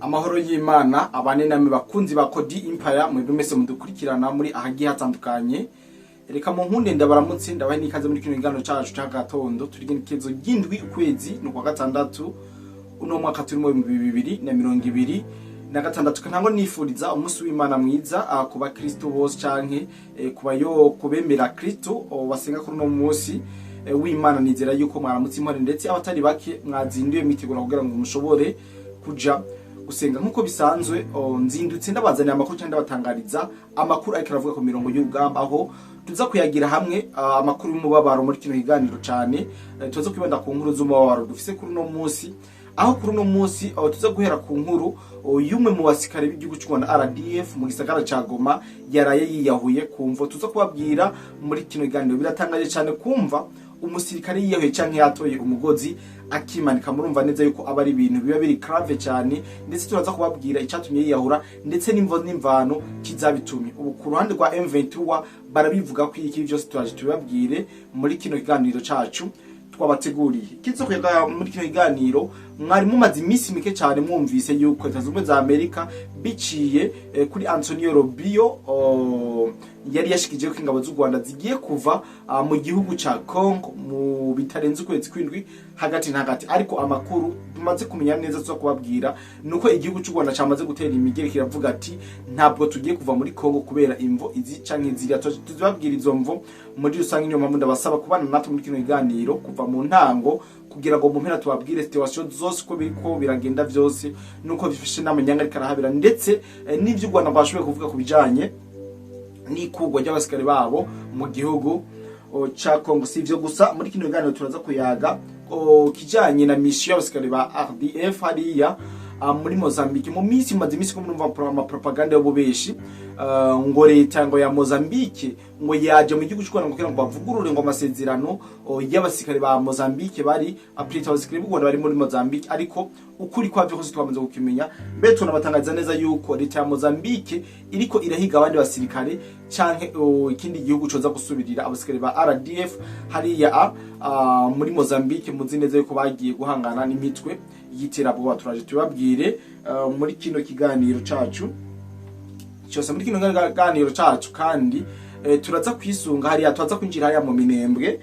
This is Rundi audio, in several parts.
Amahoro y'Imana abane namwe, bakunzi ba Kodi Empire, mwebwe mwese mudukurikirana muri ahagiye hatandukanye. Reka mu nkunde ndabaramutse, ndabahe n'ikaze muri kino kiganiro cacu c'agatondo. Turi igenekerezo ry'indwi, ukwezi ni ukwa gatandatu, uno mwaka turimo 2026. Ntango nifuriza umunsi w'Imana mwiza ku bakristo bose canke ku bayo kubemera Kristo basenga kuri uno munsi w'Imana. Nizera yuko mwaramutse impore, ndetse abatari bake mwazinduye mwitegura kugira ngo mushobore kuja gusenga nk'uko bisanzwe. Nzindutse ndabazanira amakuru cyangwa ndabatangariza amakuru ariko aravuga ku mirongo y'urugamba, aho tuza kuyagira hamwe amakuru y'umubabaro muri kino kiganiro cyane. Tuza kwibanda ku nkuru z'umubabaro dufise kuri uno munsi, aho kuri uno munsi aho tuza guhera ku nkuru y'umwe mu basirikare b'igihugu cy'u Rwanda RDF mu gisagara ca Goma yaraye yiyahuye, kumvo tuza kubabwira muri kino kiganiro. Biratangaje cyane kumva umusirikare yiyahuye canke yatoye umugozi akimanika. Murumva neza yuko aba ari ibintu biba biri grave cyane, ndetse turaza kubabwira icyatumye yiyahura ndetse n'imvo n'imvano kizabitumye. Ubu ku ruhande rwa M23 barabivuga ko iki byose turaje tubibabwire muri kino kiganiro cacu twabateguriye. Kizo kuyaga muri kino kiganiro, mwari mumaze iminsi mike cyane mwumvise yuko Leta Zunze Ubumwe za Amerika biciye kuri Antonio Rubio yari yashikije ko ingabo z'u Rwanda zigiye kuva mu gihugu ca Congo mu bitarenze ukwezi kw'indwi hagati na hagati. Ariko amakuru tumaze kumenya neza tuza kubabwira nuko igihugu cy'u Rwanda cyamaze gutera imigeri, kiravuga ati: "Ntabwo tugiye kuva muri Congo kubera imvo izi canke ziriya." Tuzibabwira izo mvo muri rusange. Niyo mpamvu ndabasaba kubana natwe muri kino kiganiro kuva mu ntango kugira ngo mu mpera tubabwire situation zose uko biriko biragenda vyose, nuko bifashe n'amanyanga ariko arahabera, ndetse n'ivyo u Rwanda rwashoboye kuvuga ku bijanye n'ikugwa ry'abasikari babo mu gihugu ca Congo. Si ivyo gusa, muri kino kiganiro turaza kuyaga kijanye na mission y'abasikari ba RDF hariya muri Mozambique. Mu minsi maze iminsi ko murumva ama propaganda y'ububeshi, ngo leta ngo ya Mozambique ngo yaje mu gihugu cy'u Rwanda kugira ngo bavugurure ngo amasezerano y'abasirikare ba Mozambique bari aprita abasirikare b'u Rwanda bari muri Mozambique. Ariko ukuri kwavyo kose twamaze kukimenya. Mbe tunabatangariza neza yuko leta ya Mozambique iriko irahiga abandi basirikare canke ikindi gihugu coza gusubirira abasirikare ba RDF hariya muri Mozambique. Muzi neza yuko bagiye guhangana n'imitwe y'iterabwoba. Turaje tubabwire muri kino kiganiro cacu cyose. Muri kino kiganiro cacu kandi turaza kwisunga hariya, turaza kwinjira hariya mu Minembwe,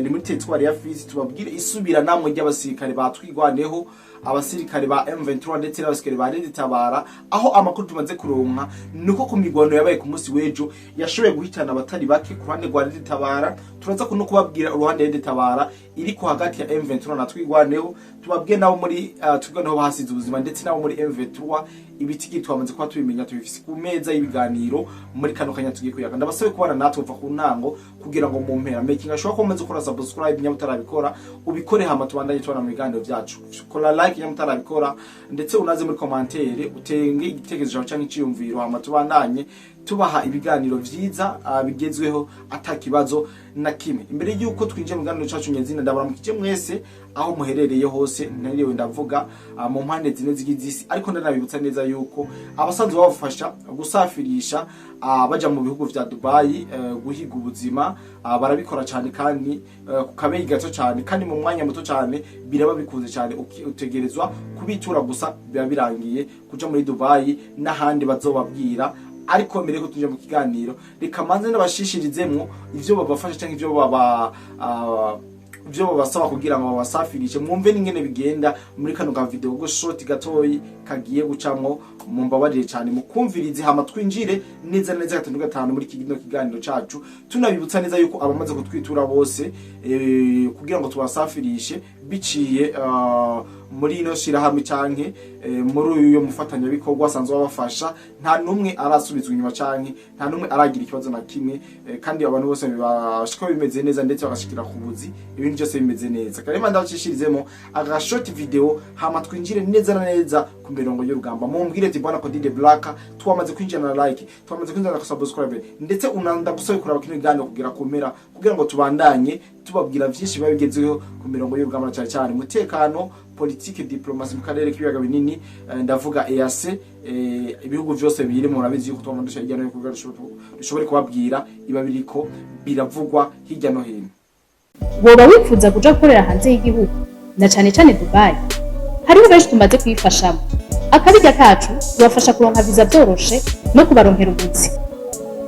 ni muri territoire ya Fizi, tubabwire isubiranamwe ry'abasirikare batwigwaneho, abasirikare ba M23 ndetse n'abasirikare ba Red Tabara, aho amakuru tumaze kuronka nuko ku migwano yabaye ku munsi w'ejo yashoboye guhitana abatari bake ku ruhande rwa Red Tabara. Turaza kuno kubabwira uruhande Red Tabara iriko hagati ya M23 na Twigwaneho, tubabwiye nabo muri Twigwaneho bahasize ubuzima, ndetse nabo muri M23 ibitigi twamaze kuba tubimenya, tubifise ku meza y'ibiganiro muri kano kanya tugiye kuyaga. Ndabasabe kubana natwe kuva ku ntango kugira ngo mu mpera making ashobora ko umaze gukora subscribe. Nyamara utarabikora, ubikore, hama tubandanye tubana mu biganiro byacu. Kora like nyamara utarabikora, ndetse unaze muri commentaire utenge igitekerezo cyawe canke iciyumviro, hama tubandanye tubaha ibiganiro vyiza bigezweho atakibazo na kimwe. Imbere y'uko twinjira mu kiganiro cacu nyezina, ndabaramukije mwese aho muherereye hose, ntariwe ndavuga mu mpande zine zigize isi. Ariko ndanabibutsa neza yuko abasanzwe babafasha gusafirisha baja mu bihugu vya Dubai guhiga ubuzima barabikora cyane kandi ku kabeyi gato cyane kandi mu mwanya muto cyane. Biraba bikunze cyane, utegerezwa kubitura gusa, biba birangiye kuja muri Dubai n'ahandi bazobabwira. Ariko mbere yuko tuja mu kiganiro, reka manze nabashishirizemwo ivyo babafasha canke ivyo baba ivyo babasaba kugira ngo babasafirishe, mwumve n'ingene bigenda muri kano ka video go short gatoyi kagiye gucamwo. Mumbabarire cyane mukumvirize, hama twinjire neza neza gatanu gatanu muri kino kiganiro cacu. Tunabibutsa neza yuko abamaze kutwitura bose kugira ngo tubasafirishe biciye muri ino shirahamwe canke muri uyu mufatanyabikorwa asanzwe babafasha, nta numwe arasubizwa inyuma canke nta numwe aragira ikibazo na kimwe, kandi abantu bose bibashika bimeze neza, ndetse bagashikira ku buzi ibintu byose bimeze neza. Karema ndabacishirizemo aga short video, hama twinjire neza na neza ku mirongo y'urugamba. Mumbwire ati: "Bwana Cody the Black, twamaze kwinjira na like, twamaze kwinjira na subscribe." Ndetse unanda gusaba kuraba kino kiganiro kugira kumera, kugira ngo tubandanye tubabwira vyinshi biba bigezweho ku mirongo y'urugamba, cyane cyane umutekano, politike, diplomasi mu karere k'ibiyaga binini, ndavuga EAC, ibihugu vyose biri. Murabizi yuko twama dusha hirya no hino kugira dushobore kubabwira iba biriko biravugwa hirya no hino. Woba wifuza kuja gukorera hanze y'igihugu, na cane cane Dubai? Hariho benshi tumaze kuyifashamo. Akabirya kacu tubafasha kuronka viza vyoroshe no kubaronkera ubuzi.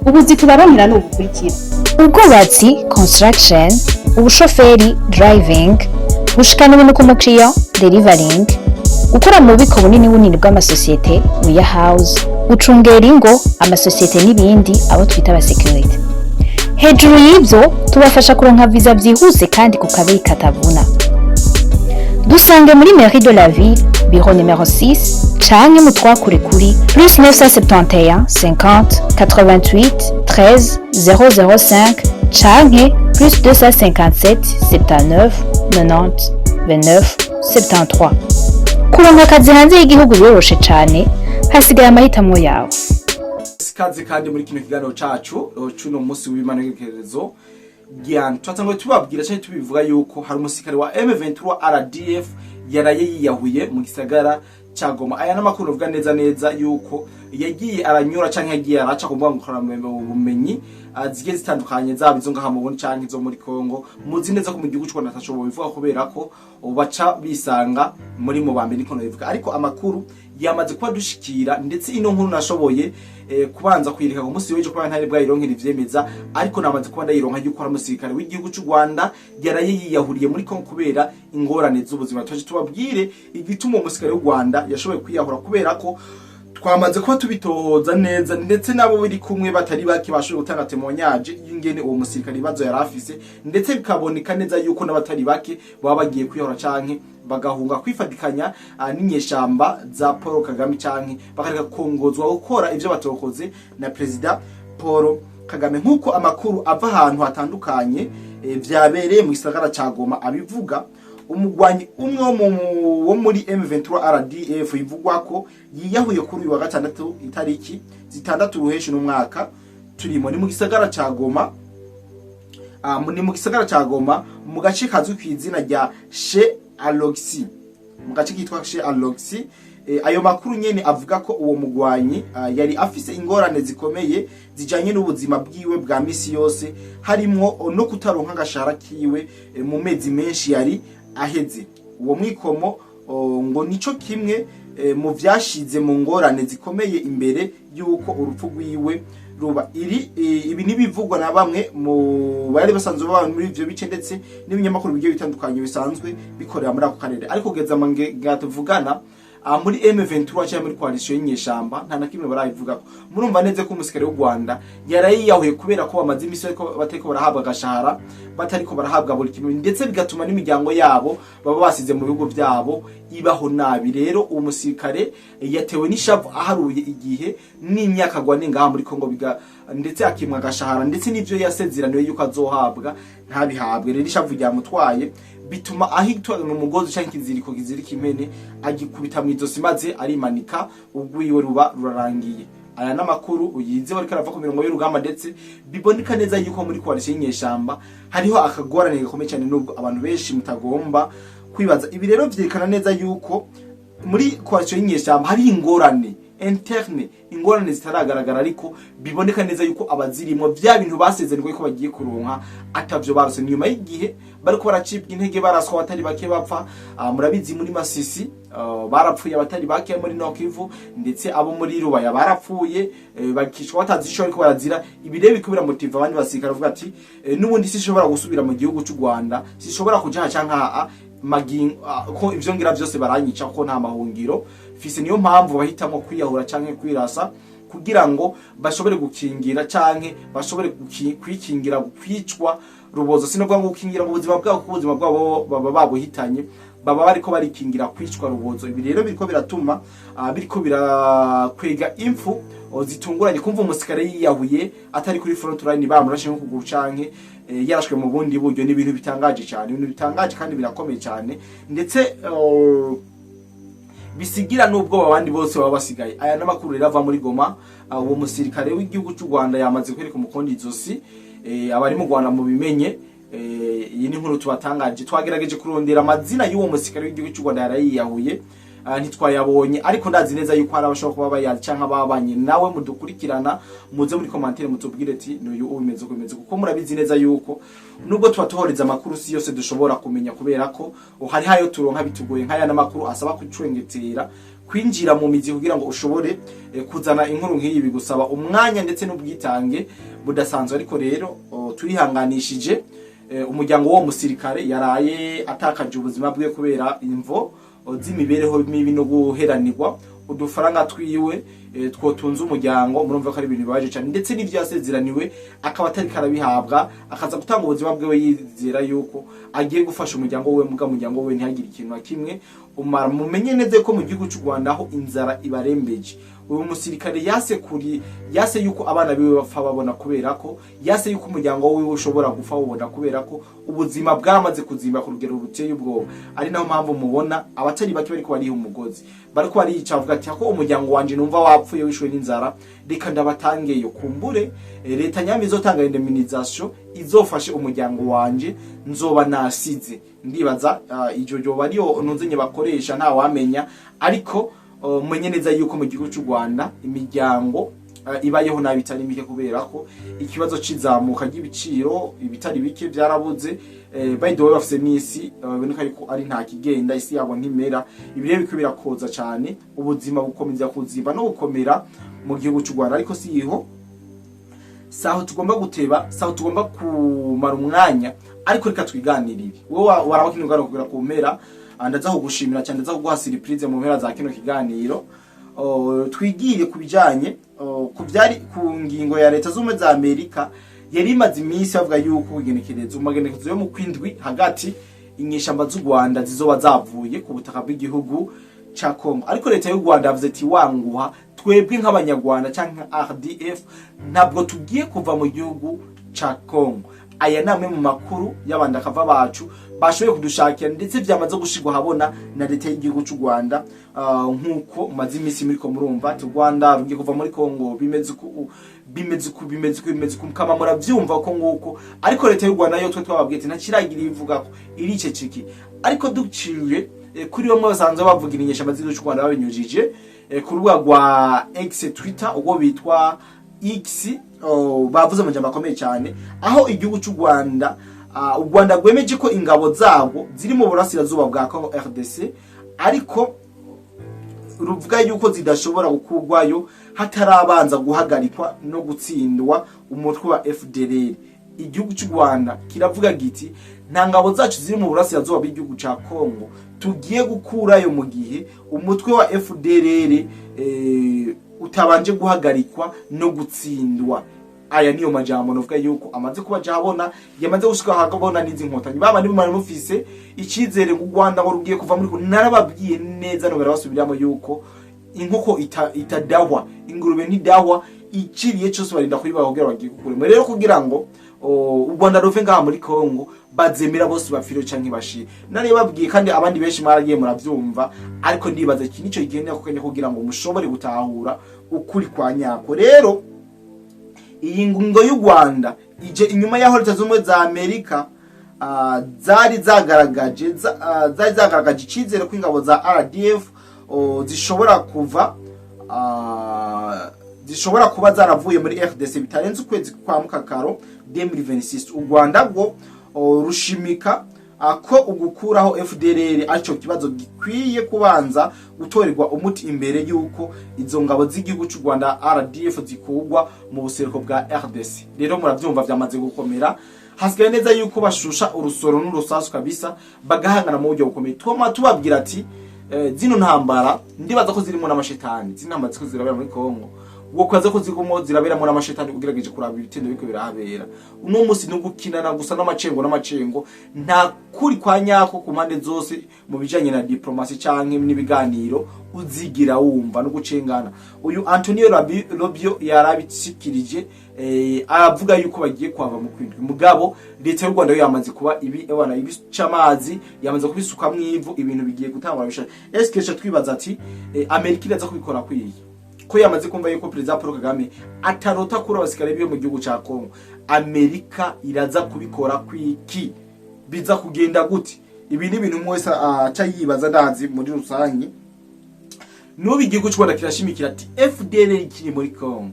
Ubuzi tubaronkera ni ubukurikira: Ubwubatsi, construction, ubushoferi, driving, gushikana ibintu ku mukiriya, delivering, gukora mu bubiko bunini bunini bw'amasosiyete, warehouse, gucungera ingo, amasosiyete n'ibindi, abo twita abasécurité. Hejuru y'ibyo, tubafasha kuronka viza byihuse kandi ku kabeyi katavuna. Dusange muri mairie de la ville, bureau numéro 6, canke mutwakure kuri +971 50 88 13 005 canke +257 79 90 29 73. Kuronka akazi hanze y'igihugu biroroshe cane, hasigaye amahitamo yawe. Kazi kandi muri kino kiganiro cacu cuno munsi w'Imana w'igerekerezo gyan twatanguye tubabwira cyane tubivuga yuko hari umusirikare wa M23 RDF yaraye yiyahuye mu gisagara ca Goma. Aya n'amakuru uvuga neza neza yuko yagiye aranyura canke yagiye araca ku mbuga ngurukanabumenyi zigiye zitandukanye, zaba izo ngaha mu Burundi canke izo muri Kongo. Muzi neza ko mu gihugu c'u Rwanda atashoboye bivuga kubera ko baca bisanga muri mu bambe, niko bivuga. Ariko amakuru yamaze kuba dushikira, ndetse ino nkuru nashoboye kubanza kuyireka ku munsi w'ejo kuba ntari bwayironkera ivyemeza, ariko namaze kuba ndayironka yuko ari umusirikare w'igihugu c'u Rwanda yaraye yiyahuriye muri Kongo kubera ingorane z'ubuzima. Twaje tubabwire igituma uwo musirikare w'u Rwanda yashoboye kwiyahura, kubera ko twamaze kuba tubitohoza neza, ndetse nabo biri kumwe batari bake bashoboye gutanga témoignage y'ingene uwo musirikare ibibazo yari afise, ndetse bikaboneka neza yuko n'abatari bake baba bagiye kwihora canke bagahunga kwifatikanya n'inyeshamba za Paul Kagame, canke bakareka kongozwa gukora ivyo batokoze na Perezida Paul Kagame. Nk'uko amakuru ava ahantu hatandukanye vyabereye mu gisagara ca Goma abivuga, umugwanyi umwe wo muri M23 RDF ivugwa ko yiyahuye kuri uyu wa gatandatu itariki 6 ruheshi n'umwaka turimo, ni mu gisagara ca Goma, ni mu gisagara ca Goma, mu gace kazwi ku izina rya Chez Aloxi, mu gace kitwa Chez Aloxi. Ayo makuru nyene avuga ko uwo mugwanyi yari afise ingorane zikomeye zijanye n'ubuzima bwiwe bwa misi yose, harimwo no kutaronka agashahara kiwe mu mezi menshi yari aheze. Uwo mwikomo ngo nico kimwe mu vyashize mu ngorane zikomeye imbere y'uko urupfu rwiwe ruba. Iri ibi nibivugwa na bamwe mu bari basanzwe baba muri ivyo bice, ndetse n'ibinyamakuru bigiye bitandukanye bisanzwe bikorera muri ako karere. Ariko kugeza nga tuvugana, muri M23 cyangwa muri coalition y'inyeshamba nta na kimwe barayivugako. Murumva neza ko umusirikare w'u Rwanda yarayiyahuye kubera ko bamaze imisi ariko batariko barahabwa agashahara, batariko barahabwa buri kimwe, ndetse bigatuma n'imiryango yabo baba basize mu bihugu byabo ibaho nabi. Rero uwo musirikare yatewe n'ishavu aharuye igihe n'imyaka agwa ngaha muri Kongo biga, ndetse akimwa agashahara, ndetse n'ivyo yasezeraniwe yuko azohabwa ntabihabwe. Rero ishavu ryamutwaye bituma ahitwa umugozi canke ikiziriko kizirika impene, agikubita mu izosi maze arimanika, urwiwe ruba rurarangiye. Aya n'amakuru uyize bariko arava ku mirongo y'urugamba, ndetse biboneka neza yuko muri coalition y'inyeshamba hariho akagorane gakomeye cyane, nubwo abantu benshi mutagomba kwibaza. Ibi rero vyerekana neza yuko muri coalition y'inyeshamba hariho ingorane interne, ingorane zitaragaragara, ariko biboneka neza yuko abazirimo vya bintu basezeranwe ko bagiye kuronka atavyo barose. Nyuma y'igihe bariko baracibwa intege, baraswa, abatari bake bapfa. Murabizi muri Masisi barapfuye abatari bake, muri Nord Kivu, ndetse abo muri Rubaya barapfuye, bakicwa batazi ico bariko barazira. Ibi rero biriko biramotiva abandi basirikare bavuga ati n'ubundi sishobora gusubira mu gihugu c'u Rwanda, sishobora kuja aha canke aha ko ivyo ngira vyose baranyica, ko nta mahungiro fise. Niyo mpamvu bahitamo kwiyahura canke kwirasa kugira ngo bashobore gukingira canke bashobore kwikingira kwicwa rubozo. Sinovuga ngo gukingira ngo ubuzima bwabo, kuko ubuzima bwabo baba babuhitanye, baba bariko barikingira kwicwa rubozo. Ibi rero biriko biratuma biriko birakwega impfu zitunguranye. Kumva umusirikare yiyahuye atari kuri front line, bamurashe nko kuguru canke yarashwe mu bundi buryo, ni ibintu bitangaje cyane, ibintu bitangaje kandi birakomeye cyane, ndetse bisigira n'ubwoba abandi bose baba basigaye. Aya n'amakuru rero ava muri Goma. Uwo musirikare w'igihugu cy'u Rwanda yamaze kwereka umukondo izosi. Abari mu Rwanda mubimenye, iyi ni inkuru tubatangaje. Twagerageje kurondera amazina y'uwo musirikare w'igihugu cy'u Rwanda yarayiyahuye, ntitwayabonye, ariko ndazi neza yuko hari abashobora kuba bayazi canke ababanye nawe. Mudukurikirana, muze muri commentaire mutubwire ati n'uyu ubimeze uko bimeze, kuko murabizi neza yuko nubwo tuba tuhoreza amakuru si yose dushobora kumenya, kubera ko hari hayo turonka bitugoye, nk'aya n'amakuru asaba kucwengetera. Kwinjira mu mizi kugira ngo ushobore kuzana inkuru nk'iyi bigusaba umwanya ndetse n'ubwitange budasanzwe. Ariko rero turihanganishije umuryango w'uwo musirikare yaraye atakaje ubuzima bwe kubera imvo z'imibereho mibi no guheranirwa udufaranga twiwe twotunze umuryango. Murumva ko ari ibintu bibabaje cyane, ndetse n'ivyo yasezeraniwe akaba atari karabihabwa, akaza gutanga ubuzima bwiwe yizera yuko agiye gufasha umuryango we, muga umuryango we ntihagire ikintu na kimwe umara. Mumenye neza ko mu gihugu cy'u Rwanda aho inzara ibarembeje. Uyu musirikare yase kuri yase yuko abana biwe bapfa babona, kubera ko yase yuko umuryango wiwe ushobora gupfa wubona, kubera ko ubuzima bwaramaze kuzimba ku rugero ruteye ubwoba. Ari naho mpamvu mubona abatari bake bariko bariha umugozi, bariko bariyica, bavuga ati: "Ko umuryango wanje numva wapfuye wishwe n'inzara, reka ndabatangeyo, kumbure leta nyami izotanga indemnisation izofashe umuryango wanje nzoba nasize." Ndibaza iryo ryoba ariyo ntuzenye bakoresha, nta wamenya. Ariko mumenye neza yuko mu gihugu cy'u Rwanda imiryango ibayeho nabi itari mike, kubera ko ikibazo c'izamuka ry'ibiciro, ibitari bike byarabuze. By the way, bafise n'isi biboneka yuko ari nta kigenda, isi yabo ntimera. Ibi rero biriko birakoza cyane, ubuzima bukomeza kuzimba no gukomera mu gihugu cy'u Rwanda. Ariko si iho, saho tugomba guteba, saho tugomba kumara umwanya, ariko reka twiganirire. Wowe waraba kino kiganiro kugera ku mpera, ndaza kugushimira cyane, ndaza kuguha surprise mu mpera za kino kiganiro. Twigire ku bijanye ku byari ku ngingo ya Leta z'Ubumwe za Amerika yari imaze iminsi bavuga yuko igenekerezo mu magenekerezo yo mu kwindwi hagati inyeshamba z'u Rwanda zizoba zavuye ku butaka bw'igihugu ca Congo. Ariko leta y'u Rwanda yavuze ati: "Wanguha, twebwe nk'abanyarwanda canke nka RDF ntabwo tugiye kuva mu gihugu ca Congo." Aya ni amwe mu makuru y'abandakava bacu bashoboye kudushakira, ndetse vyamaze gushirwa habona na leta y'igihugu c'u Rwanda. Nk'uko mumaze iminsi muriko murumva ati u Rwanda rugiye kuva muri Congo, bimeze uku, bimeze uku, bimeze uku, bimeze uku, mukama muravyumva ko nguko. Ariko leta y'u Rwanda yo twe twababwiye ati ntakiragira ivuga ko iriceceke. Ariko duciye kuri bamwe basanzwe bavugira inyeshamba z'igihugu c'u Rwanda babinyujije ku rubuga rwa X, Twitter, ubwo bitwa X, bavuze amajambo akomeye cyane, aho igihugu cy'u Rwanda, u Rwanda rwemeje ko ingabo zarwo ziri mu burasirazuba bwa Congo RDC, ariko ruvuga yuko zidashobora gukurwayo hatarabanza guhagarikwa no gutsindwa umutwe wa FDLR. Igihugu cy'u Rwanda kiravuga giti: "Nta ngabo zacu ziri mu burasirazuba bw'igihugu ca Congo tugiye gukurayo mu gihe umutwe wa FDLR utabanje guhagarikwa no gutsindwa." Aya niyo majambo novuga yuko amaze kuba ahabona, yamaze gushika ahabona n'izi nkotanyi baba ni mufise icyizere ngo u Rwanda ngo rugiye kuva muri. Narababwiye neza no barabasubiramo yuko inkoko itadahwa, ingurube ntidahwa, iciriye cyose barinda kuyibaha kugira bagiye gukuremo. Rero kugira ngo u Rwanda ruve ngaha muri Congo, bazemera bose bapfire canke bashire. Nari babwiye kandi abandi benshi mwaragiye muravyumva, ariko ndibaza iki nico gigenda kukanya kugira ngo mushobore gutahura ukuri kwa nyako. Rero iyi ngingo y'u Rwanda ije inyuma y'aho Leta z'Ubumwe za Amerika zari zagaragaje icizere ko ingabo za RDF zishobora kuba zaravuye muri RDC bitarenze ukwezi kwa Mukakaro 2026. U Rwanda rwo rushimika ko ugukuraho FDLR arico kibazo gikwiye kubanza gutorerwa umuti imbere y'uko izo ngabo z'igihugu cy'u Rwanda RDF zikurwa mu buseruko bwa RDC. Rero muravyumva vyamaze gukomera, hasigaye neza yuko bashusha urusoro n'urusasu kabisa, bagahangana mu buryo bukomeye. Twama tubabwira ati zino ntambara ndibaza ko zirimo n'amashetani. Zino ntambara ziko zirabera muri Congo, ubwo kwaza ko zirimo ziraberamo n'amashetani. Ugerageje kuraba ibitendo biriko birahabera uno munsi, no gukinana gusa n'amacengo n'amacengo, nta kuri kwa nyako ku mpande zose mu bijanye na diplomasi canke n'ibiganiro uzigira wumva no gucengana. Uyu Antonio Rubio yarabishikirije, aravuga yuko bagiye kwava mu kwindwi, mugabo leta y'u Rwanda yo yamaze kuba ibi ebana ibica amazi, yamaze kubisukamwo ivu, ibintu bigiye gutangura bishasha. Eske twibaza ati Amerika iraza kubikora kwiye ko yamaze kumva yuko Perezida Paul Kagame atarota kuri abasikare biwe mu gihugu ca Congo? Amerika iraza kubikora kwiki? Biza kugenda gute? Ibi ni ibintu umwe wese aca yibaza, ndazi muri rusange. N'ubu igihugu cy'u Rwanda kirashimikira ati FDLR ikiri muri Congo,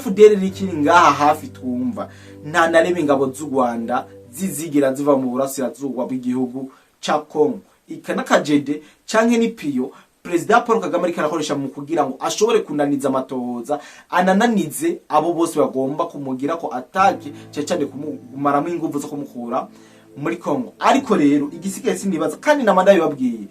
FDLR ikiri ngaha hafi, twumva nta na rimwe ingabo z'u Rwanda zizigira ziva mu burasirazuba bw'igihugu ca Congo. Ika n'akajede canke n'ipiyo. Perezida Paul Kagame ariko arakoresha mu kugira ngo ashobore kunaniza amatohoza, anananize abo bose bagomba kumugira ko attaque, cyane cyane kumumaramo inguvu zo kumukura muri Congo. Ariko rero igisigaye, sinibaza, kandi nama ndabibabwiye,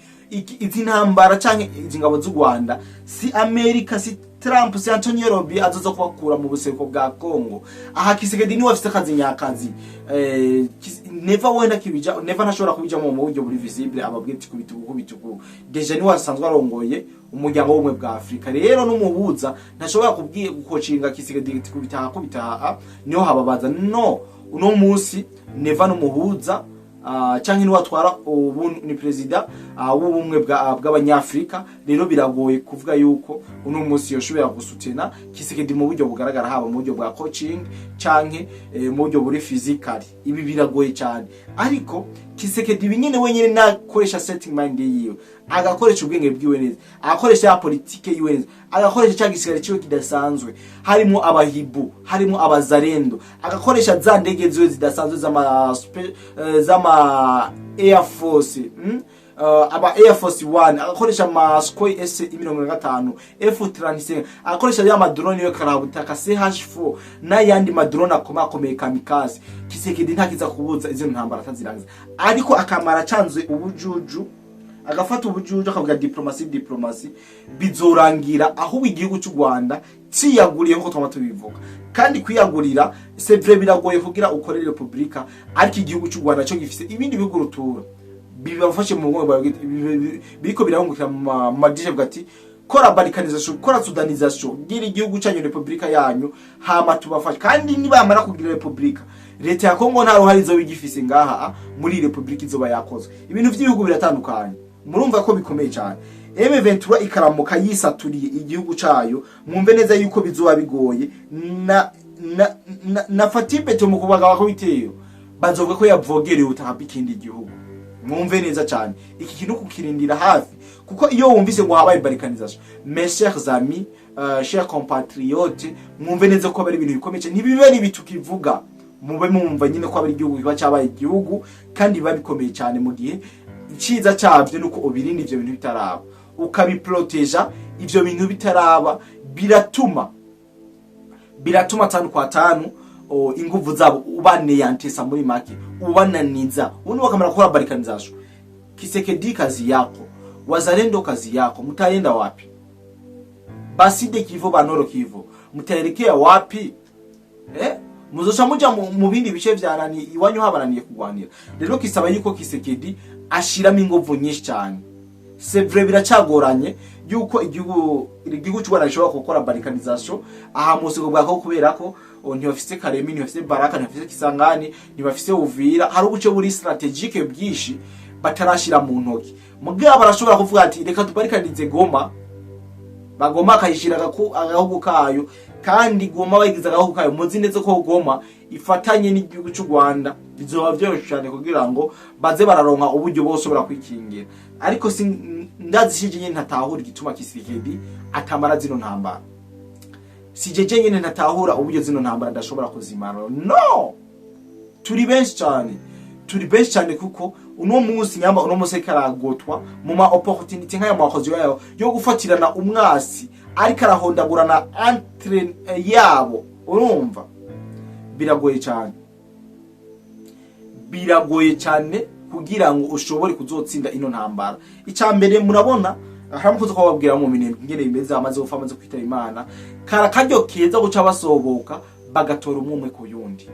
izi ntambara canke izi ngabo z'u Rwanda, si Amerika, si Trump, si Antonio Robi azoza kubakura mu buseruko bwa Congo. Aha Tshisekedi niwe afise akazi nyakazi. Neva wenda kibija, Neva ntashobora kubijamo mu buryo buri visible, ababwira ati kubitugu kubitugu. Déjà niwe asanzwe arongoye Umuryango w'Ubumwe bwa Afrika, rero n'umuhuza ntashobora kubwiye gukocinga Tshisekedi kubitaha kubitaha, niho hababaza. No uno munsi Neva n'umuhuza, canke niwe atwara ubu, ni perezida w'ubumwe bw'Abanyafrika. Rero biragoye kuvuga yuko uno munsi yoshobora gusutena Tshisekedi mu buryo bugaragara, haba mu buryo bwa coaching canke mu buryo buri physically. Ibi biragoye cyane, ariko Tshisekedi binyene wenyene nakoresha setting mind yiwe, agakoresha ubwenge bwiwe neza, agakoresha ya politike yiwe neza, agakoresha cya gisirikare ciwe kidasanzwe, harimo abahibu, harimo abazarendo, agakoresha za ndege ziwe zidasanzwe z'ama air force, Aba Air Force One, agakoresha ama Sukhoi S 55, F35, agakoresha ya madrone yo karabutaka CH4 n'ayandi madrone akomakomeye kamikaze, Tshisekedi ntakiza kubuza izo ntambara atazirangiza. Ariko akamara acanze ubujuju, agafata ubujuju, akavuga diplomatie diplomatie, bizorangira aho igihugu cy'u Rwanda ciyaguriye nkuko twama tubivuga. Kandi kwiyagurira, c'est vrai, biragoye kugira ukorere republika, ariko igihugu cy'u Rwanda cyo gifise ibindi bihugu rutura bibafashe mu mugongo, biriko birahungukira mu madije, bwa ati kora balkanisation, kora soudanisation, gira igihugu cyanyu republika yanyu, hama tubafashe. Kandi nibamara kugira republika, leta ya Kongo nta ruhare izoba igifise ngaha muri republika izoba yakozwe. Ibintu vy'ibihugu biratandukanye, murumva ko bikomeye cyane. M23 ikaramuka yisaturiye igihugu cayo, mwumve neza yuko bizoba bigoye na Fatibete mu kubaga ko bitero bazovuga ko yavogereye ubutaka bw'ikindi gihugu. Mwumve neza cyane iki kintu, kukirindira hafi, kuko iyo wumvise ngo habaye balkanisation, mes chers amis, chers compatriotes, mwumve neza ko ari ibintu bikomeye cyane. Ntibibe ari ibitu kivuga, mube mumva nyine ko ari igihugu kiba cyabaye igihugu, kandi biba bikomeye cyane. Mu gihe iciza cyabyo nuko ubirinda ivyo bintu bitaraba, ukabiproteja ivyo bintu bitaraba, biratuma tanu kwa tanu inguvu zabo ubaneyantesa, muri make ubananiza. Ubundi bakamara gukora balkanisation, Tshisekedi kazi yako, wazalendo kazi yako, mutaenda wapi? Ba Sud Kivu, ba Nord Kivu, mutaelekea wapi, eh? Muzoca muja mu bindi bice vyanani iwanyu habananiye kugwanira. Rero kisaba yuko Tshisekedi ashiramo inguvu nyinshi cyane. C'est vrai, biracagoranye yuko igihugu cy'u Rwanda gishobora gukora balkanisation aha mu busigo bwa ko, kubera ko ntibafise Kalemi, ntibafise Baraka, ntibafise Kisangani, ntibafise Uvira. Hari ubuce buri stratégique bwinshi batarashira mu ntoki. Mugabo barashobora kuvuga ati reka tubarikanize Goma, bagoma akayishira agahugu kayo. Kandi Goma bayigize agahugu kayo, muzi neza ko Goma ifatanye n'igihugu cy'u Rwanda, bizoba vyoroshe cyane kugira ngo baze bararonka uburyo bose kwikingira. Ariko si ndazishije nyene ntatahura igituma Tshisekedi atamara zino ntambara. Si jeje nyene ntatahura uburyo zino ntambara ndashobora kuzimara. No turi benshi cyane, turi benshi cyane, kuko uno munsi nyamba uno munsi ariko aragotwa mu ma opportunité nk'aya mwakozi yayo yo gufatirana umwasi, ariko arahondagurana entre yabo. Urumva biragoye cyane, biragoye cyane kugira ngo ushobore kuzotsinda ino ntambara. Icya mbere, murabona haramukoze ko bababwira mu minembwe ingene bimeze, amaze gupfa, amaze kwitaba Imana, kara karyo keza guca basoboka bagatora umwe umwe ku yundi.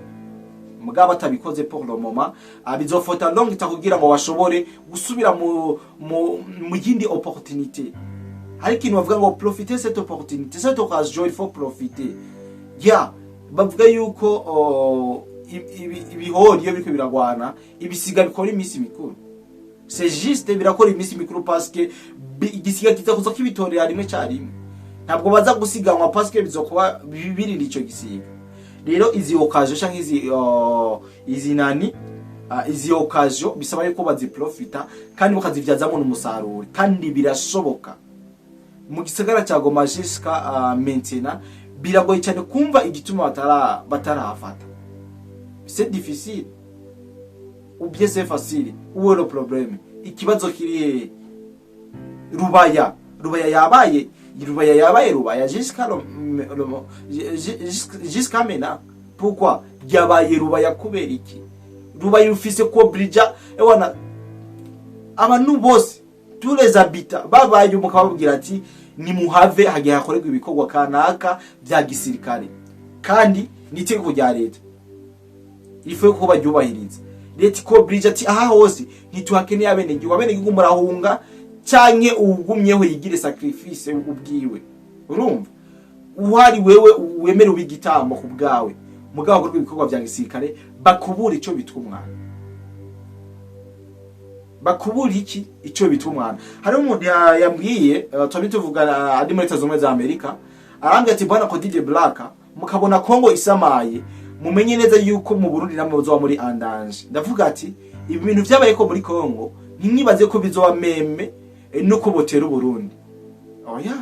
Mugabo batabikoze pour le moment, bizofota long temps kugira ngo bashobore gusubira mu yindi opportunité. Hari ikintu bavuga ngo profiter cette opportunité, cette occasion, il faut profiter. Ya bavuga yuko ibihori iyo biriko biragwana, ibisiga bikora iminsi mikuru. C'est juste, birakora iminsi mikuru parce que igisiga kiza kuza kibitorera rimwe carimwe, ntabwo baza gusiganwa parce que bizokuba birinda ico gisiga. Rero izi occasion canke izi nani, izi occasion bisaba yuko baziprofita kandi bakazivyazamo n'umusaruro, kandi birashoboka. Mu gisagara cya Goma jusqu'à maintenant biragoye cyane kumva igituma batarahafata. C'est difficile ou bien c'est facile? Où est le problème? Ikibazo kiri hehe? Rubaya Rubaya yabaye Rubaya, yabaye Rubaya jusqu'à maintenant. Pourquoi yabaye Rubaya? Kubera iki Rubaya ufise ko brija ewana abantu bose, tous les habitants babaye, mukababwira ati nimuhave, hagiye hakorerwa ibikorwa kanaka bya gisirikare, kandi ni itegeko rya leta, ifu ko baryubahiriza. Leta ikobrije ati aha hose ntituhakeneye abenegihugu, abenegihugu murahunga canke uwugumyeho yigire sacrifice ubwiwe. Urumva uhari wewe wemere uba igitambo ku bwawe, mugabo hakorwa ibikorwa vya gisirikare, bakubura ico bitwa umwana, bakubura iki ico bitwa umwana. Hari umuntu yambwiye, twari tuvugana ari muri Leta Zunze Ubumwe za Amerika, arambwira ati: "Bwana Codide Black, mukabona Kongo isamaye, mumenye neza yuko mu Burundi namwe muzoba muri en danger." Ndavuga ati ibi bintu vyabaye ko muri Kongo, ntimwibaze ko bizoba même nuko botera Uburundi. Oya,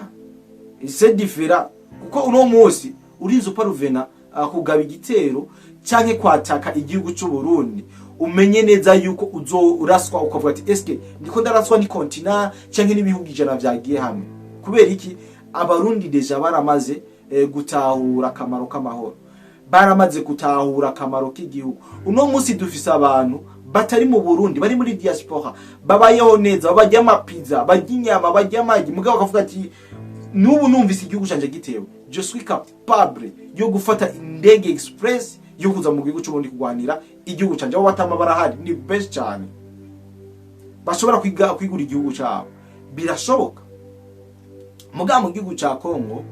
c'est différent, kuko uno munsi urinze uparuvena kugaba igitero canke kwataka igihugu c'u Burundi, umenye neza yuko uzo uraswa, ukavuga ati: "Eske ndiko ndaraswa ni continent canke n'ibihugu 100 vyagiye hamwe?" Kubera iki? Abarundi déjà baramaze gutahura akamaro k'amahoro, baramaze gutahura akamaro k'igihugu. Uno munsi dufise abantu batari mu Burundi, bari muri diaspora, babayeho neza, barya amapiza, barya inyama, barya amagi, mugabo bakavuga ati: "N'ubu numvise igihugu canje gitewe, je suis capable yo gufata indege express yo kuza mu gihugu c'Uburundi kurwanira igihugu canje." Abo batama barahari, ni benshi cyane, bashobora kwiga kwigura igihugu cabo, birashoboka. Mugabo mu gihugu ca Kongo,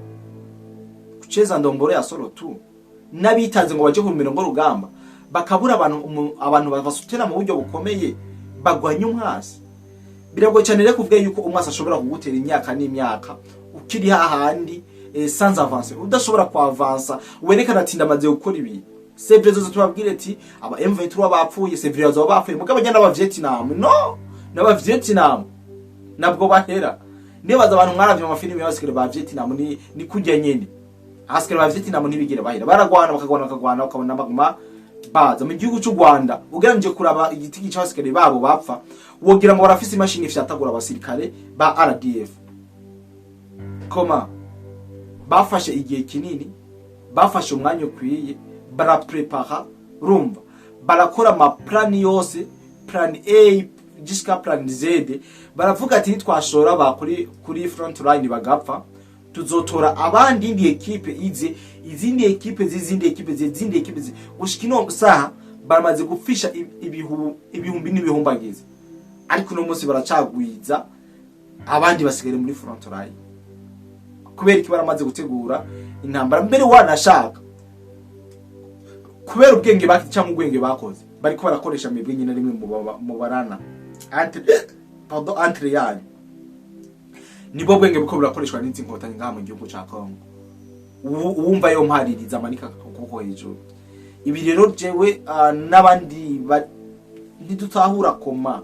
kucheza ndomboro ya solo tu, n'abitanze ngo baje ku mirongo rugamba bakabura abantu, abantu babasutena mu buryo bukomeye bagwanya umwasi. Biragoye cyane rero kuvuga yuko umwasi ashobora kugutera imyaka n'imyaka ukiri hahandi, sans avancer, udashobora kuavansa werekana ati ndamaze gukora ibi. C'est vrai, zose tubabwire ati aba M23 bapfuye, c'est vrai, bazoba bapfuye, mugabo njya n'aba Vietnam, no n'aba Vietnam nabwo bahera. Nibaza abantu mwaravye mu mafilimi y'abasikare ba Vietnam, ni kurya nyene. Abasikare ba Vietnam ntibigera bahera, baragwana, bakagwana, bakagwana, bakabona baguma baza mu gihugu cy'u Rwanda. Ugereranije kuraba igiti c'abasikare babo bapfa, wogira ngo barafise imashini ifyatagura abasirikare ba RDF. Koma bafashe igihe kinini, bafashe umwanya ukwiye, baraprepara, urumva barakora amaplani yose, plan A jusqu'à plan Z. Baravuga ati nitwashora ba kuri front line bagapfa, tuzotora abandi, indi équipe ize, izindi équipe z'izindi équipe z'izindi équipe gushika ino saha baramaze gufisha ibihumbi n'ibihumbagiza, ariko uno munsi baracagwiza abandi basigare muri front line. Kubera iki? Baramaze gutegura intambara mbere, wanashaka kubera ubwenge baki cyangwa ubwenge bakoze, bariko barakoresha mwebwe nyine rimwe mu barana entre, pardon, entre yanyu. Nibwo bwenge buko burakoreshwa n'izi nkotanyi ngaha mu gihugu ca Kongo. Uwumva yo mpaririza amanika ukuboko hejuru. Ibi rero jewe n'abandi ntidutahura koma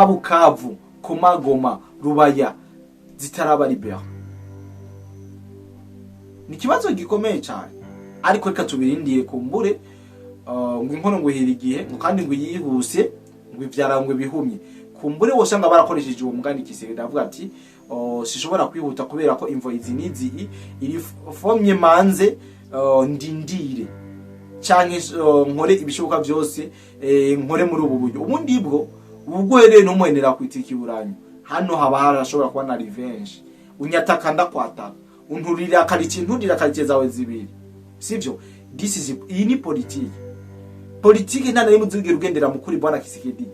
Bukavu, koma Goma, Rubaya zitaraba libérées. Ni ikibazo gikomeye cyane, ariko reka tubirindire. Kumbure ngo inkono ngo ihira igihe, ngo kandi ngo yihuse ngo ivyara ngo ibihumye. Kumbure wosanga barakoresheje uwo mugani kisege. Ndavuga ati sishobora kwihuta kubera ko imvo izi nizi iri fomye, manze ndindire canke nkore ibishoboka byose, nkore muri ubu buryo. Ubundi bwo ubwo rero ntumuhenera kwitika iburanyo, hano haba harashobora kuba na revenge: unyataka ndakwataka, unturira karitsiye, nturira karitsiye zawe zibiri, sivyo? This is, iyi ni politiki. Politiki nta na rimwe uzigera ugendera mukuri. Bwana Tshisekedi,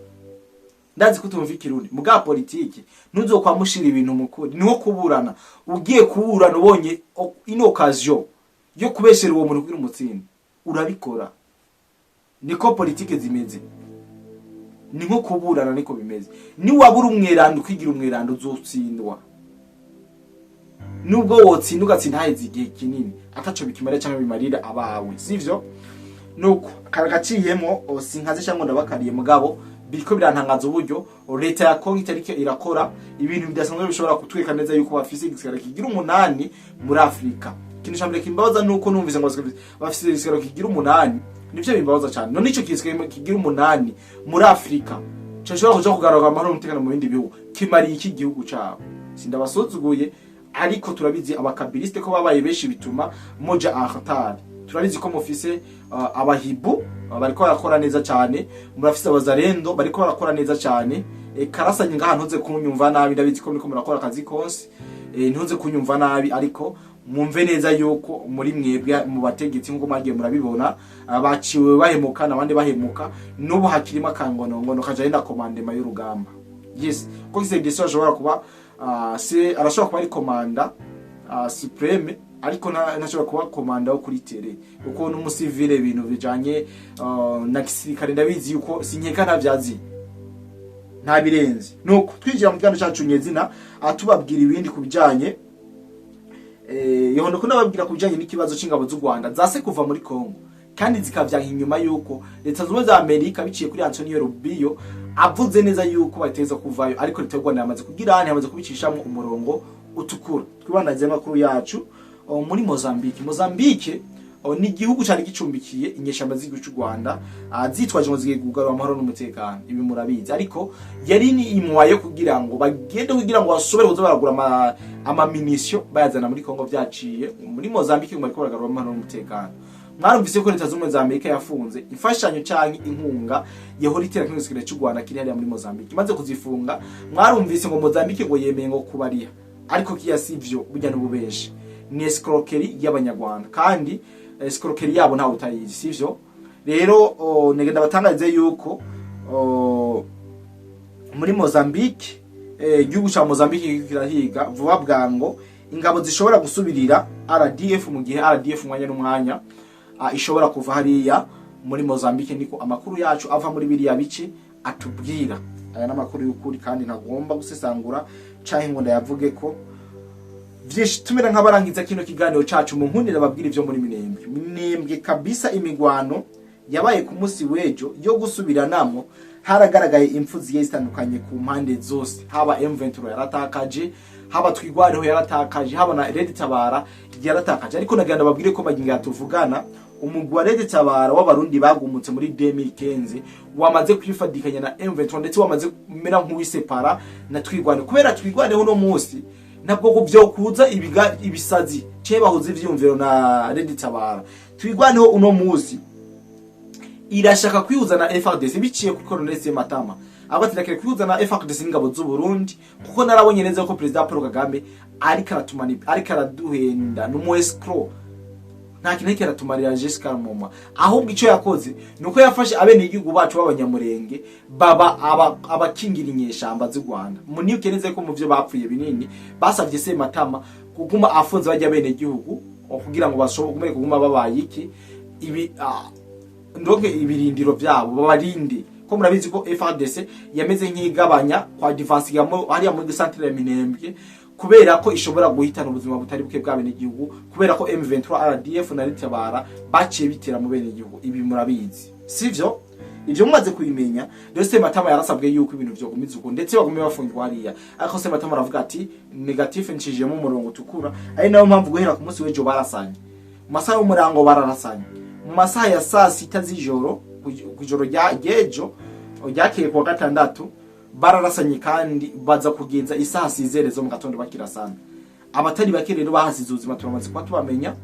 ndazi ko utumva ikirundi, muga politiki ntuzokwamushira ibintu mukuri. Niho kuburana, ugiye kuburana ubonye ino occasion yo kubeshera uwo muntu kugira umutsinde, urabikora. Niko politike zimeze, ni nko kuburana, niko bimeze. Niwabura umweranda ukigira umweranda, uzotsindwa. Nubwo wotsinda, ugatsinda haheze igihe kinini, ataco bikimara cyangwa bimarira abawe, sivyo? Nuko karagaciyemo, sinkaze cyangwa ndabakariye, mugabo biriko birantangaza uburyo leta ya Kongo itariko irakora ibintu bidasanzwe bishobora kutwereka neza yuko bafise igisirikare kigira umunani muri Afrika. Ikintu ca mbere kimbabaza nuko numvise ngo bafise igisirikare kigira umunani, nivyo bimbabaza cyane. None ico gisirikare kigira umunani muri Afrika cashobora kuja kugarura amahoro n'umutekano mu bindi bihugu, kimariye iki gihugu cabo? Sindabasuzuguye, ariko turabizi abakabiliste ko babaye benshi, bituma muja en retard. Turabizi ko mufise abahibu bariko barakora neza cyane, murafise abazarendo bariko barakora neza cyane. Karasanye ngaha, ntuze kunyumva nabi, ndabizi ko muriko murakora akazi konse. Ntuze kunyumva nabi, ariko mwumve neza yuko muri mwebwe mu bategetsi, nkuko mwagiye murabibona, baciwe bahemuka n'abandi bahemuka, n'ubu hakirimo akangonongono kajanye na commandement y'urugamba. Yes, ko Tshisekedi ashobora kuba se arashobora kuba ari commandant suprême, ariko ntashobora kuba commandant wo kuri terrain, kuko n'umusivile ibintu bijanye na gisirikare ndabizi yuko sinkeka ntavyazi, nta birenze. Nuko twinjira mu kiganiro cyacu nyezina, atubabwira ibindi ku bijanye yohondo ko nababwira ku bijanye n'ikibazo c'ingabo z'u Rwanda zase kuva muri Congo, kandi zikavyanka inyuma yuko Leta Zunze Ubumwe za Amerika biciye kuri Antonio Rubio avuze neza yuko bateza kuvayo, ariko leta y'u Rwanda yamaze kugira yamaze kubicishamo umurongo utukura. Twibandanize amakuru yacu muri Mozambique. Mozambique ni igihugu cyari gicumbikiye inyeshamba z'igihugu cy'u Rwanda, zitwaje ngo zigiye kugarura amahoro n'umutekano, ibi murabizi, ariko yari ni imwayo kugira ngo bagende, kugira ngo basubire kuza baragura ama munitions bayazana muri Congo vyaciye muri Mozambique, ngo bariko baragarura amahoro n'umutekano. Mwarumvise ko Leta Zunze Ubumwe za Amerika yafunze imfashanyo canke inkunga yahora itera kino gisirikare cy'u Rwanda kiri hariya muri Mozambique. Imaze kuzifunga, mwarumvise ngo Mozambique ngo yemeye ngo kubariha, ariko kiya sivyo, burya n'ububeshi, ni escroquerie y'abanyarwanda, kandi escroquerie yabo ntawe utayizi, sivyo? Rero negenda batangarize yuko muri Mozambique, igihugu ca Mozambique kirahiga vuba bwango ingabo zishobora gusubirira RDF mu gihe RDF umwanya n'umwanya ishobora kuva hariya muri Mozambique. Niko amakuru yacu ava muri biriya bice atubwira. Aya n'amakuru y'ukuri kandi ntagomba gusesangura canke ngo ndayavuge ko vyinshi. Tumera nk'abarangiza kino kiganiro cacu, mu nkundira babwira ivyo muri Minembwe. Minembwe kabisa, imigwano yabaye ku munsi w'ejo yo gusubiranamo, haragaragaye impfu zigiye zitandukanye ku mpande zose. Haba M23 yaratakaje, haba Twigwaneho yaratakaje, haba na Red Tabara yaratakaje. Ariko nagira ndababwire ko baginga tuvugana, umugwi wa Red Tabara w'abarundi bagumutse muri 2015 wamaze kwifadikanya na M23, ndetse wamaze kumera nk'uwisepara na Twigwaneho, kubera Twigwaneho no munsi ntabwo byo kuza ibisazi cye bahuza ivyumviro na Red Tabara. Twigwaneho uno munsi irashaka kwihuza na FARDC biciye kuri Colonel Sematama, abo ati kwihuza na FARDC n'ingabo z'u Burundi, kuko narabonye neza ko President Paul Kagame ariko aratumani, ariko araduhenda, n'umu escroc, nta kintu ariko aratumarira jusqu'à moment. Ahubwo icyo yakoze nuko yafashe abene igihugu bacu b'abanyamurenge baba abakingira inyeshamba z'u Rwanda. Munibuke neza ko mu byo bapfuye binini basavye Sematama kuguma afunze bajya bene igihugu kugira ngo bashobore kuguma babaye iki ibi ndonke ibirindiro vyabo babarinde, ko murabizi ko FARDC yameze nk'igabanya kwa defense hariya muri centre ya Minembwe, kubera ko ishobora guhitana ubuzima butari buke bwa bene igihugu, kubera ko M23 RDF na Ritabara baciye bitera mu bene igihugu. Ibi murabizi, sivyo? Ivyo mumaze kubimenya rero, Sematama yarasabwe yuko ibintu vyogumiza uko, ndetse bagume bafungwa hariya, ariko Sematama aravuga ati négatif, ncijiyemo umurongo utukura. Ari nayo mpamvu guhera ku munsi w'ejo barasanye mu masaha y'umurango, bararasanye mu masaha ya saa 6 z'ijoro, kw'ijoro ry'ejo ryakeye kuwa gatandatu bararasanye, kandi baza kugeza isaha 6 zo mu gatondo bakirasana. Abatari bake rero bahasize ubuzima, turamaze kuba tubamenya,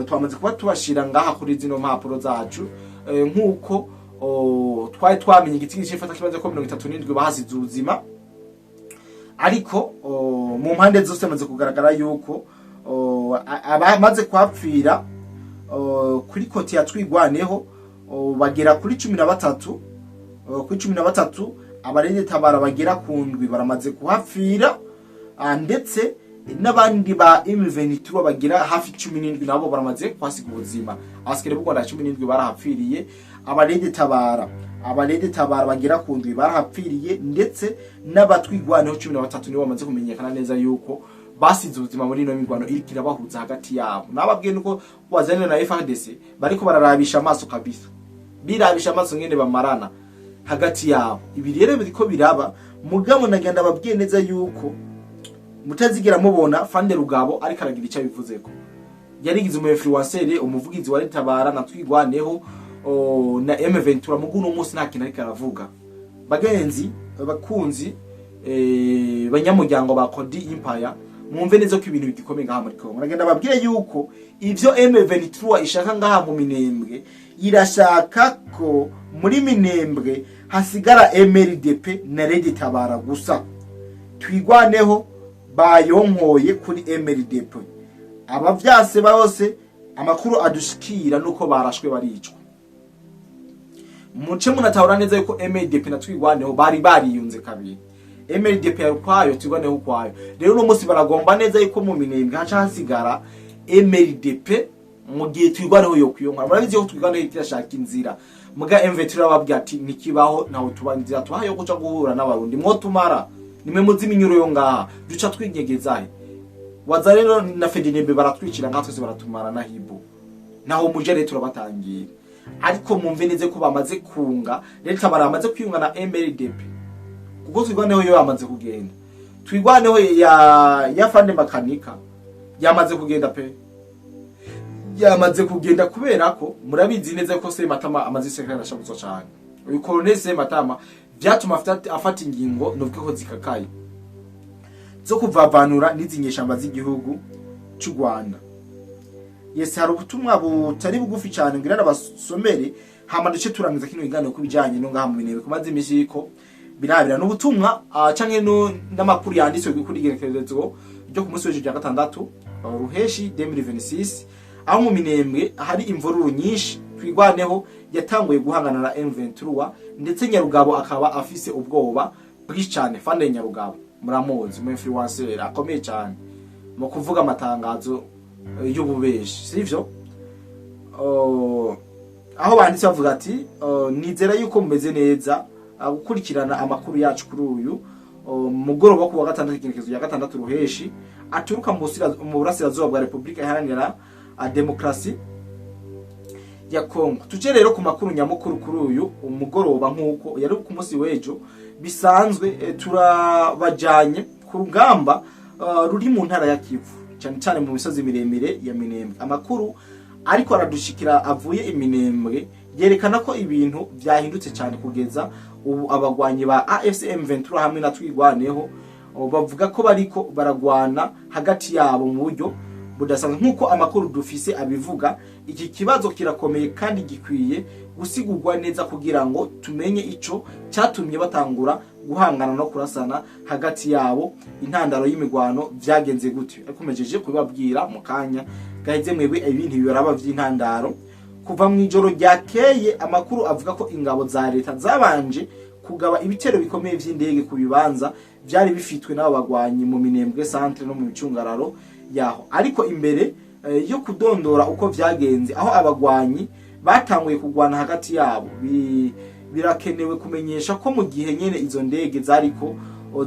twamaze kuba tubashira ngaha kuri zino mpapuro zacu. Nk'uko twari twamenye igiti cy'ifata kibazo ko 37 bahasize ubuzima, ariko mu mpande zose hamaze kugaragara yuko abamaze kuhapfira kuri côté ya Twigwaneho bagera kuri 13. Kuri 13, abarenge tabara bagera ku ndwi baramaze kuhapfira, ndetse n'abandi ba M23 bagira hafi 17 nabo baramaze kuhasiga ubuzima. Abasikare b'u Rwanda 17 barahapfiriye, abarede tabara bagera ku ndwi barahapfiriye, ndetse n'abatwigwaneho 13 nibo bamaze kumenyekana neza yuko basize ubuzima muri ino mirwano iriko irabahuza hagati yabo. Nababwiye nuko wazanira na FARDC bariko bararabisha amaso kabisa, birabisha amaso ngene bamarana hagati yabo. Ibi rero biriko biraba, mugabo nagenda babwiye neza yuko mutazigera mubona Fande Rugabo ariko aragira icyo abivuzeko. Yarigize umu influencer, umuvugizi wa Tabara na Twigwaneho na M23, mugu no munsi nta kintu ariko aravuga. Bagenzi, bakunzi. banyamuryango ba Kodi Empire, mwumve neza ko ibintu bigikomeye ngaha muri Kongo. Nagenda babwire yuko ivyo M23 ishaka ngaha mu Minembwe, irashaka ko muri Minembwe hasigara MRDP na Red Tabara gusa. Twigwaneho bayonkoye kuri MRDP. Abavyase bose, amakuru adushikira nuko barashwe baricwa. Muce munatahura neza yuko MRDP na Twigwaneho bari bariyunze kabiri, MRDP yari ukwayo, Twigwaneho ukwayo. Rero uno munsi baragomba neza yuko mu Minembwe haca hasigara MRDP mu gihe Twigwaneho yo kwiyonkora. Murabizi ko Twigwaneho irashaka inzira, muga M23 bababwira ati ntikibaho, ntawe tuba inzira tubaha yo guca guhura n'Abarundi, mwo tumara nimwe muzi iminyuro yo ngaha, duca twinyegezahe? Waza rero na FDNB baratwicira nka twese, baratumara na hibo naho muje. Rero turabatangira, ariko mumve neze ko bamaze kunga leta, baramaze kwiyunga na MRDP, kuko Twigwaneho yo yamaze kugenda. Twigwaneho ya Fande Makanika yamaze kugenda pe, yamaze kugenda, kubera ko murabizi neza ko Sematama amaze isekara arashabuzwa cyane. Uyu Colonel Sematama vyatuma afata ingingo novuga ko zikakaye zo kuvavanura n'izi nyeshamba z'igihugu c'u Rwanda. Yes, hari ubutumwa butari bugufi cyane ngira nabasomere, hama duce turangiza kino kiganiro kubijanye no ngaha mu Minembwe kumaze imisi ko birabira n'ubutumwa canke n'amakuru yanditswe kuri igenekerezo ryo ku munsi w'ejo rya gatandatu Ruheshi 2026, aho mu Minembwe hari imvururu nyinshi. Twigwaneho yatanguye guhangana na M23, ndetse Nyarugabo akaba afise ubwoba bwinshi cyane. Fande Nyarugabo muramuzi, mu influencer akomeye cyane mu kuvuga amatangazo y'ububeshi, sivyo? Aho banditse bavuga ati nizera yuko mumeze neza gukurikirana amakuru yacu kuri uyu mugoroba ku wa gatandatu, igenekerezo rya gatandatu Ruheshi, aturuka mu burasirazuba bwa Repubulika Iharanira Demokarasi ya Kongo. Tuje rero ku makuru nyamukuru kuri uyu umugoroba. Nk'uko yari ku munsi w'ejo bisanzwe, turabajanye ku rugamba ruri mu ntara ya Kivu, cyane cyane mu misozi miremire ya Minembwe. Amakuru ariko aradushikira avuye iminembwe yerekana ko ibintu byahindutse cyane. Kugeza ubu abagwanyi ba AFC M23 hamwe na Twigwaneho bavuga ko bariko baragwana hagati yabo mu buryo budasanzwe, nk'uko amakuru dufise abivuga. Iki kibazo kirakomeye kandi gikwiye gusigurwa neza kugira ngo tumenye ico cyatumye batangura guhangana no kurasana hagati yabo. Intandaro y'imigwano vyagenze gute? Ariko mejeje kubibabwira mu kanya gaheze, mwebwe ibintu bibaraba vy'intandaro. Kuva mu ijoro ryakeye, amakuru avuga ko ingabo za leta zabanje kugaba ibitero bikomeye vy'indege ku bibanza vyari bifitwe n'abo bagwanyi mu Minembwe centre no mu micungararo yaho. Ariko imbere yo kudondora uko vyagenze, aho abagwanyi batanguye kugwana hagati yabo, birakenewe kumenyesha ko mu gihe nyene izo ndege zariko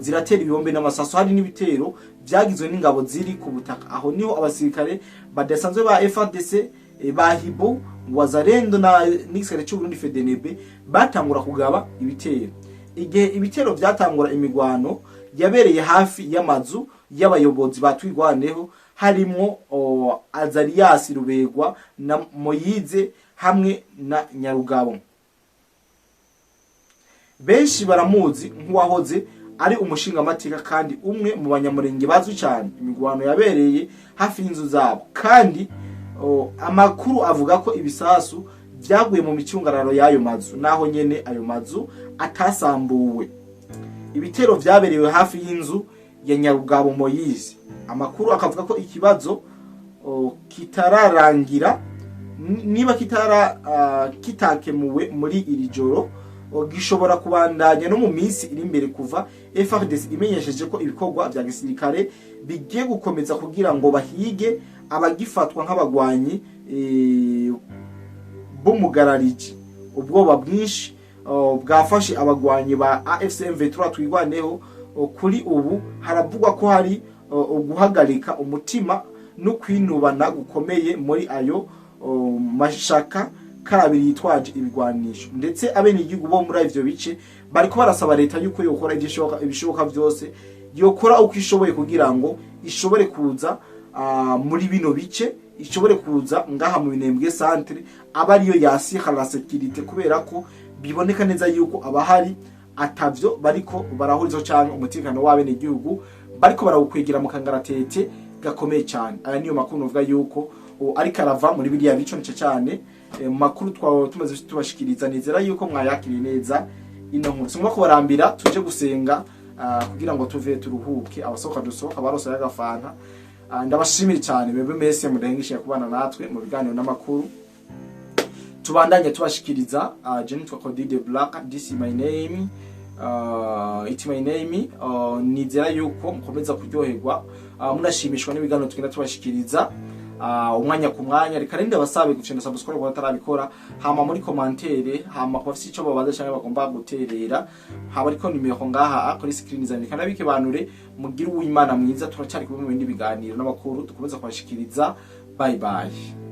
ziratera ibihombe n'amasaso, hari n'ibitero vyagizwe n'ingabo ziri ku butaka. Aho niho abasirikare badasanzwe ba FARDC, ba Hibo, Wazalendo na n'igisirikare cy'u Burundi FDNB batangura kugaba ibitero. Igihe ibitero vyatangura, imigwano yabereye hafi y'amazu y'abayobozi ba Twigwaneho, harimwo Azarias Ruberwa na Moyize hamwe na Nyarugabo. Benshi baramuzi nk'uwahoze ari umushingamateka kandi umwe mu Banyamurenge bazwi cyane. Imigwano yabereye hafi y'inzu zabo, kandi amakuru avuga ko ibisasu byaguye mu micungararo y'ayo mazu, naho nyene ayo mazu atasambuwe. Ibitero vyaberewe hafi y'inzu ya Nyarugabo Moyize. Amakuru akavuga ko ikibazo kitararangira, niba kitara kitakemuwe muri iri joro, gishobora kubandanya no mu minsi iri imbere. Kuva FARDC imenyesheje ko ibikorwa vya gisirikare bigiye gukomeza kugira ngo bahige abagifatwa nk'abagwanyi b'umugarariji, ubwoba bwinshi bwafashe abagwanyi ba AFC M23 Twigwaneho. Kuri ubu haravugwa ko hari uguhagarika umutima no kwinubana gukomeye muri ayo mashaka karabiri yitwaje ibigwanisho, ndetse abenegihugu bo muri ivyo bice bariko barasaba leta yuko yokora ibishoboka vyose, yokora uko ishoboye kugira ngo ishobore kuza muri bino bice, ishobore kuza ngaha mu Minembwe centre, aba ariyo yasira la sécurité, kubera ko biboneka neza yuko abahari atavyo bariko barahurizo canke umutekano w'abenegihugu bariko barawukwigira mu kangaratete gakomeye cyane. Aya niyo makuru novuga yuko ariko arava muri biriya bico nice cyane mu makuru twawe tumaze tubashikiriza. Nizera yuko mwayakiriye neza ino nkuru. Singomba kubarambira, tuje gusenga kugira ngo tuve turuhuke, abasohoka dusohoka barosa y'agafanta. Ndabashimira cyane mwebwe mwese mudahengesha kubana natwe mu biganiro n'amakuru tubandanye tubashikiriza. Je nitwa Cody Black, this is my name, it's my name. Nizera yuko mukomeza kuryoherwa, munashimishwa n'ibiganiro tugenda tubashikiriza umwanya ku mwanya. Reka rinde basabe gucenda subscribe ku batarabikora, hama muri commentaire, hama ku bafise ico babaza cyangwa bagomba guterera, haba ariko nimero ngaha kuri screen zanjye. Kandi abikebanure, mugire uwimana mwiza. Turacyari kumwe mu bindi biganiro n'amakuru dukomeza kubashikiriza. Bye bye.